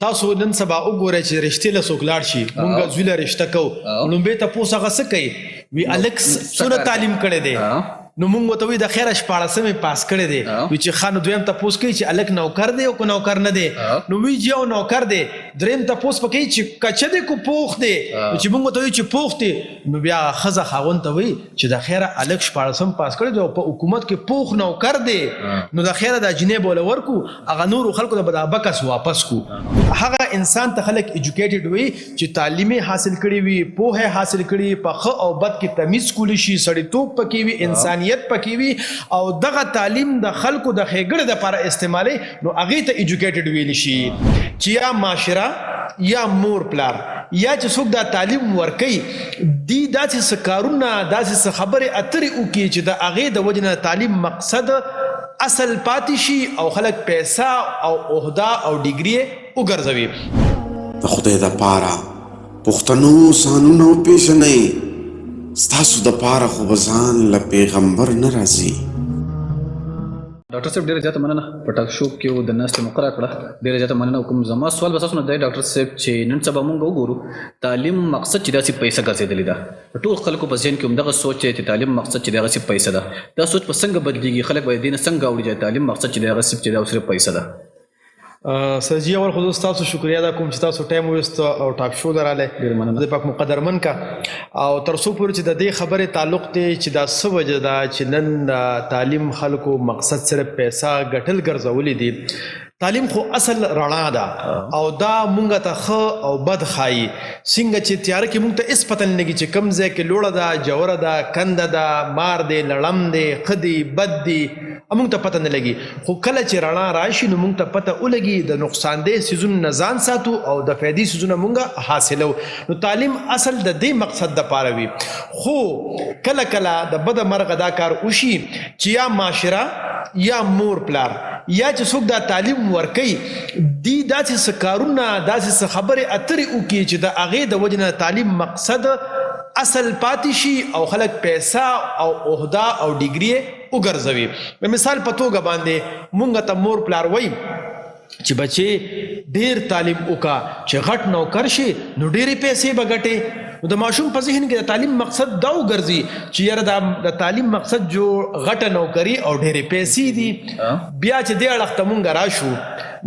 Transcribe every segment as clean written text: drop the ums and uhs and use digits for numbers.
تاسو نن سبا وګورئ چې رشتې له څوک لاړ شي، مونږ زوی له رشته کوو، لومبې تپوس هغه څه کوي؟ وي الک څونه تعلیم کړی دی؟ نو مونږ ورته وایو د خیره شپاړسم یې پاس کړی دی. وي چې ښه، نو دویم تپوس کوي چې الک نوکر دی او که نوکر نه دی؟ نو وي جي او نوکر دی. دریم تپوس په کوي چې کچه دی کو پوخ دی؟ نو چې مونږ ورته وایو چې پوخ دی، نو بیا ښځه خاوند ته وایي چې د خیره الک شپاړسم پاس کړی دی او په حکومت کې پوخ نوکر دی، نو د خیره دا جینۍ به له ورکو، هغه نورو خلکو ته به دا بکس واپس کو. هغه انسان ته خلک ایجوکیټډ وي چې تعلیم یې حاصل کړی وي، پوهه یې حاصل کړي، په ښه او بد کې تمیز کولی شي، سړیتوب پکې وي، انسانیت پکې وي او دغه تعلیم د خلکو د ښېګړې لپاره استعمالوي، نو هغې ته ایجوکیټډ ویل شي. چې یا معاشره یا مور پلار یا چې څوک دا تعلیم ورکوي دی داسې څه کارونه، داسې څه خبرې اترې وکړي چې د هغې د وجې نه د تعلیم مقصد اصل پاتې شي او خلک پیسه او عهده او ډیګري یې وګرځوي. د خدای د پاره پښتنو ځانونه وپیژنئ ستاسو د پاره خو به ځان له پیغمبر نه راځي. ډاکټر صاحب ډیره زیاته مننه په ټاک شو کې د ناستې موقع راکړه، ډیره زیاته مننه کوم. زما سوال به تاسو نه دی ډاکټر صاحب چې نن سبا مونږ وګورو تعلیم مقصد چې داسې پیسې ګرځېدلې ده، د ټول خلکو په ذهن کې همدغه سوچ دی چې تعلیم مقصد چې دی هغه صرف پیسه ده. دا سوچ به څنګه بدلیږي؟ خلک به د دې نه څنګه اوړي چې تعلیم مقصد چې دی هغه صرف چې دی صرف پیسه ده؟ سر جی، اول خو زه تاسو شکریا ادا کوم چې تاسو ټایم وست او ټاک شو دراله، ډیر مننه. پاک مقدرمن کا. او تر څو پورې چې د دې خبرې تعلق دی چې دا څه وجه ده چې نن تعلیم خلکو مقصد صرف پیسې ګټل ګرځولې دي، تعلیم خو اصل رڼا ده او دا مونږ ته ښه او بد ښایي. څنګه چې تیاره کې مونږ ته هیڅ پته نه لګي چې کوم ځای کې لوړه ده، ژوره ده، کنده ده، مار دی، لړم دی، ښه دی، بد دی، مونږ ته پته نه لګي. خو کله چې رڼا راشي نو مونږ ته پته ولګي، د نقصانده څیزونو نه ځان ساتو او د فایدې څیزونه مونږ حاصلو. نو تعلیم اصل د دې مقصد د پاره وي، خو کله کله د بده مرغه دا کار وشي چې یا معاشره یا مور پلار یا چې څوک دا تعلیم ورکوي دی داسې څه کارونه، داسې څه خبرې اترې وکړي چې د هغې د وجې نه تعلیم مقصد اصل پاتې شي او خلک پیسه او عهده او ډیګري وګرځوي. د مثال په توګه باندې مونږ ته مور پلار وایي چې بچي ډیر تعلیم وکا چې غټ نوکر شي نو ډېرې پیسې به ګټې. نو د ماشوم په ذهن کې د تعلیم مقصد دا وګرځي چې یاره دا د تعلیم مقصد جو غټه نوکری او ډېرې پیسې دي. بیا چې دې اړخ ته مونږ راشو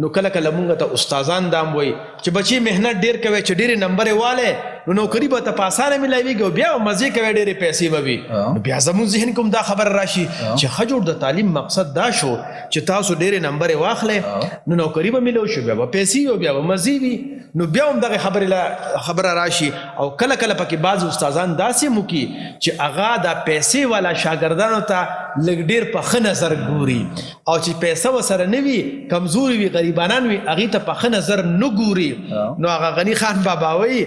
نو کله کله مونږ ته استادان دام وایي چې بچي مهنت ډېر کوي چې ډېرې نمبرې والے نو نوکری به ته په اسانه ملاویږي او بیا مزې کوي، ډېرې پیسې به وي. نو بیا زموږ ذهن کوم دا خبره راشي چې ښه جوړ د تعلیم مقصد دا شو چې تاسو ډېرې نمبرې واخلئ نو نوکری به ملو شو، بیا به پیسې او بیا به مزې وي. نو بیا هم دغه خبرې له خبره راشي او کله کله پکې بعض استادان داسې مو کی چې هغه دا پیسې والا شاګردانو ته لږ ډېر په ښه نظر ګوري او چې پیسې وسره نه وي، کمزوري وي، غریبانان وي، هغه ته په ښه نظر نه ګوري. نو هغه غنی خان بابا وایي،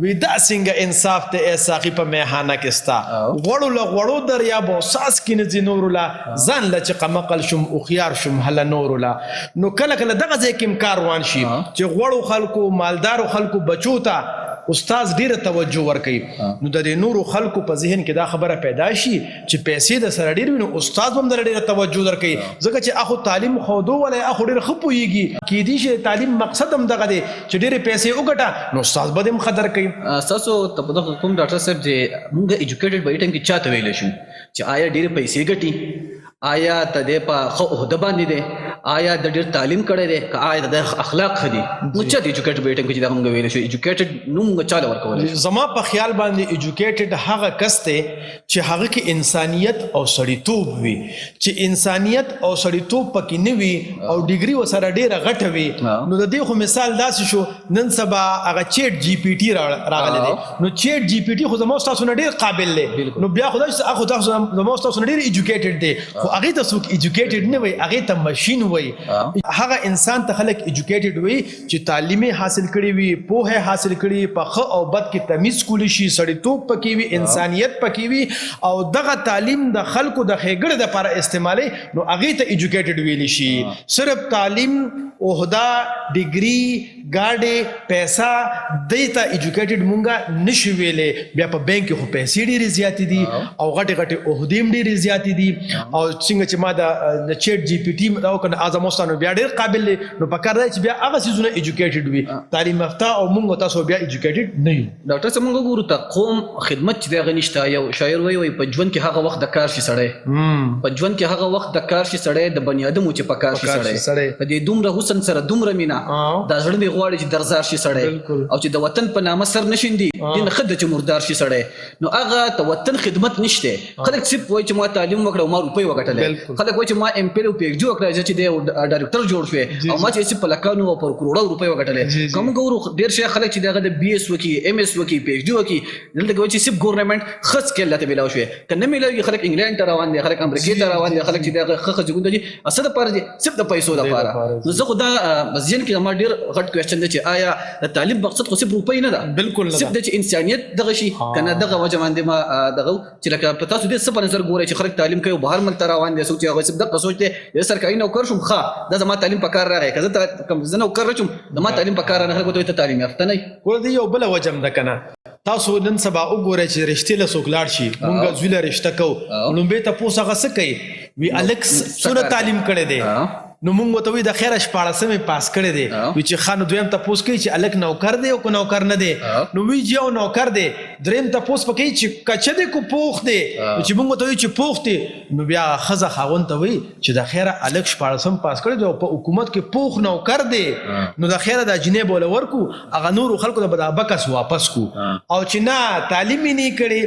وی دا څنګه انصاف ته ای ساقي په میخانه کې ستا غوړو له غوړو دریاب او څاڅکي نه ځي نورو له، ځان له چې قمقل شوم هوښیار شوم هله نورو له. نو کله کله دغه ځای کې هم کار روان شي چې غوړو خلکو، مالدارو خلکو بچو ته استاد ډیره توجه ورکوي، نو د دې نورو خلکو په ذهن کې دا خبره پیدا شي چې پیسې د سره ډیر وي نو استاد هم در ډیره توجه درکوي، ځکه چې اخو تعلیم خودو ولای اخو ډیر ښه پوهیږي. کیدی شي د تعلیم مقصد هم دغه دی چې ډیرې پیسې وګټه نو استاد به دې هم قدر کوي. ستاسو ته په دغه کوم ډاکټر صاحب چې مونږ ایجوکیټډ په ټایم کې چاته ویلی شو چې آیا ډیرې پیسې ګټي، آیا ته دی په ښه عهده باندې دی، آیا د ډیر تعلیم کړی دی، که آیا د اخلاق ښه دي؟ نو چا د ایجوکیټډ په ټایم کې چې دا مونږ ویلی شو ایجوکیټډ نوم مونږ چاله ورکولی شو؟ زما په خیال باندې ایجوکیټډ هغه کس دی چې هغه کې انسانیت او سړیتوب وي. چې انسانیت او سړیتوب پکې نه وي او ډیګري وسره ډیره غټه وي، نو د دې خو مثال داسې شو، نن سبا هغه چیټ جی پی ټي راغلی دی، نو چیټ جی پی ټي خو زما تاسو نه ډیر قابل دی، نو بیا خو داسې هغه تاسو زما تاسو نه ډیر ایجوکیټډ دی، خو هغه ته څوک ایجوکیټډ نه وي، هغه ته ماشين وي. هغه انسان ته خلک ایجوکیټډ وي چې تعلیم یې حاصل کړی وي، پوهه یې حاصل کړي، په ښه او بد کې تمیز کولی شي، سړیتوب پکې وي، انسانیت پکې وي او دغه تعلیم د خلکو د ښېګړې لپاره استعمالوي، نو هغې ته ایجوکیټډ ویلی شي. صرف تعلیم، عهده، ډیګري، ګاډي، پیسې، دې ته ایجوکیټډ مونږه نشو ویلې. بیا په بانک کې خو پیسې ډېرې زیاتې دي او غټې غټې عہدې هم ډېرې زیاتې دي. او څنګه چې ما د چیټ جی پی ټي دا وکړ، اعظم اوستانو بیا ډېر قابل دی. نو پکار دی چې بیا هغه څیزونه ایجوکیټډ وي، تعلیم یافته، او مونږ تاسو بیا ایجوکیټډ نه یو. ډاکټر صاحب، موږ وګورو ته قوم خدمت چې دی هغه نشته. یو شاعر وایي، وایي په ژوند کې هغه وخت د کار شي سړی، په ژوند کې هغه وخت د کار شي سړی، د بني آدمو چې په کار شي په کار شي سړی. سړی. په دې دومره حسن سره دومره مینا دا زړه مې غواړي چې درزار شي سړی. او چې د وطن په نامه سر نشندي، دین خد چې مردار شي سړی. نو هغه د وطن خدمت نشته. خلک صرف وایي چې ما تعلیم وکړ او ما روپۍ وګټلې. خلک وایي چې ما ایم پی او پی ایچ ډي وکړه چې د ډایرکټر جوړ شوې او ما چې صرف په لکانو او پر کروڑو روپۍ وګټلې. کوم ګورو ډیر شي خلک چې دغه د بي اس وکي، ایم اس وکي، پی ایچ ډي وکي، دلته کوي چې صرف ګورنمنت خص کې لاته ملاو شوې کنه ملاوي. خلک انګلند ته روان دي، خلک امریکا ته روان دي، خلک چې دغه خخ ځګون دي اصل لپاره دي، صرف د پیسو لپاره. نو زه خو دا ذهن کې ما ډیر غټ کوېشن دی چې آیا د تعلیم مقصد خو صرف روپۍ نه ده؟ بالکل نه صرف ده. د چې انسانیت دغه شي کنه. دغه وجه باندې ما دغه چې لکه په تاسو دې څه په نظر ګورئ چې خلک تعلیم کوي او بهر ملک ته روان دي، څوک چې هغه صرف دغه سوچ دی، زه سرکاري نوکر شوم، ښه دا زما تعلیم په کار راغی، که زه کوم زه نوکر شوم زما تعلیم په کار راغی، خلکو ته تعلیم یافته نه. ګوره، دی یو بل وجه هم ده کنه. تاسو نن سبا وګورئ چې رشتې له څوک لاړ شي، مونږ زوی له رشته کوو، لومبې تپوس هغه څه کوي؟ وي الک څونه تعلیم کړی دی؟ نو مونږ ورته وایو د خیره شپاړسمې پاس کړی دی. وي چې ښه، نو دویم تپوس کوي چې الک نوکر دی او که نوکر نه دی؟ نو وی چې یو نوکر دی. دریم تپوس پکې چې کچه دی کو پوخ دی؟ نو چې مونږ ورته وایو چې پوخ دی، نو بیا ښځه خاوند ته وایي چې د خیره الک شپاړسم پاس کړی دی او په حکومت کې پوخ نوکر دی، نو د خیره د جنې بوله ورکو، هغه نورو خلکو ته به دا بکس واپس کو. او چې نه تعلیم یې نه کړی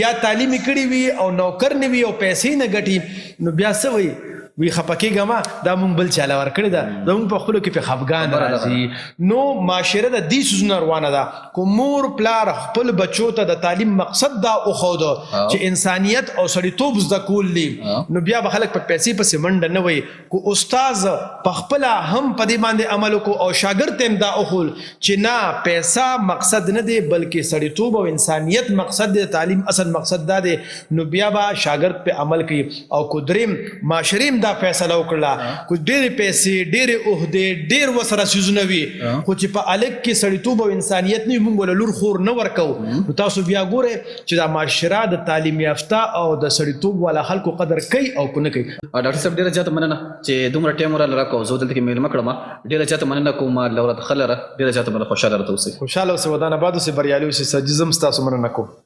یا تعلیم یې کړی وي او نوکر نه وي او پیسې نه ګټي، نو بیا څه وایي؟ وی خپه کېږه ما، دا مونږ بل چاله ورکړې ده، زمونږ په خپلو کې په خفګان راځي. نو معاشره د دې څیزونو روانه ده. کو مور پلار خپل بچو ته د تعلیم مقصد دا وښوده چې انسانیت او سړیتوب زده کول دي، نو بیا به خلک په پیسې پسې منډه نه وي. کو استاد په خپله هم په دې باندې عمل وکړو او شاګرد ته هم دا وښول چې نه، پیسه مقصد نه دی بلکې سړیتوب او انسانیت مقصد دی، تعلیم اصل مقصد دا دی، نو بیا به شاګرد په عمل کوي. او کو دریم معاشرې هم دا فیصله وکړه، کو ډېرې پیسې، ډېرې عهدې، ډېر وسره څیزونه وي خو چې په الک کې سړیتوب او انسانیت نه وي، موږ له لور خور نه ورکوو، نو تاسو بیا ګورئ چې دا معاشره د تعلیم یافته او د سړیتوب والا خلکو قدر کوي او که نه کوي. ډاکټر صاحب، ډیره زیاته مننه چې دومره ټایم وراله راکړو، زه دلته کې میلمه کړم. ډیره زیاته مننه کوم الله ورته خلره. ډیره زیاته مننه، خوشاله راته اوسئ. خوشاله اوسئ، ودان آباد اوسئ، بریالي اوسئ. سجزم ستاسو مننه کوم.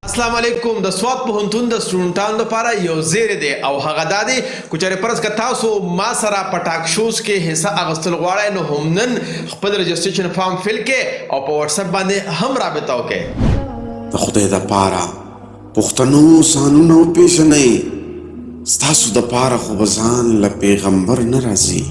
السلام علیکم. د سوات پوهنتون د سټوډنټانو لپاره یو زیری دی او هغه دا دی، که چېرې فرض که تاسو ما سره په ټاک شوز کې حصه اخیستل غواړئ، نو هم نن خپل رجسټریشن فارم فل کړئ او په واتس اپ باندې هم رابطه وکړئ. د خدای د پاره پښتنو ځانونه وپېژنئ، ستاسو د پاره خو به ځان له پیغمبر نه راځي.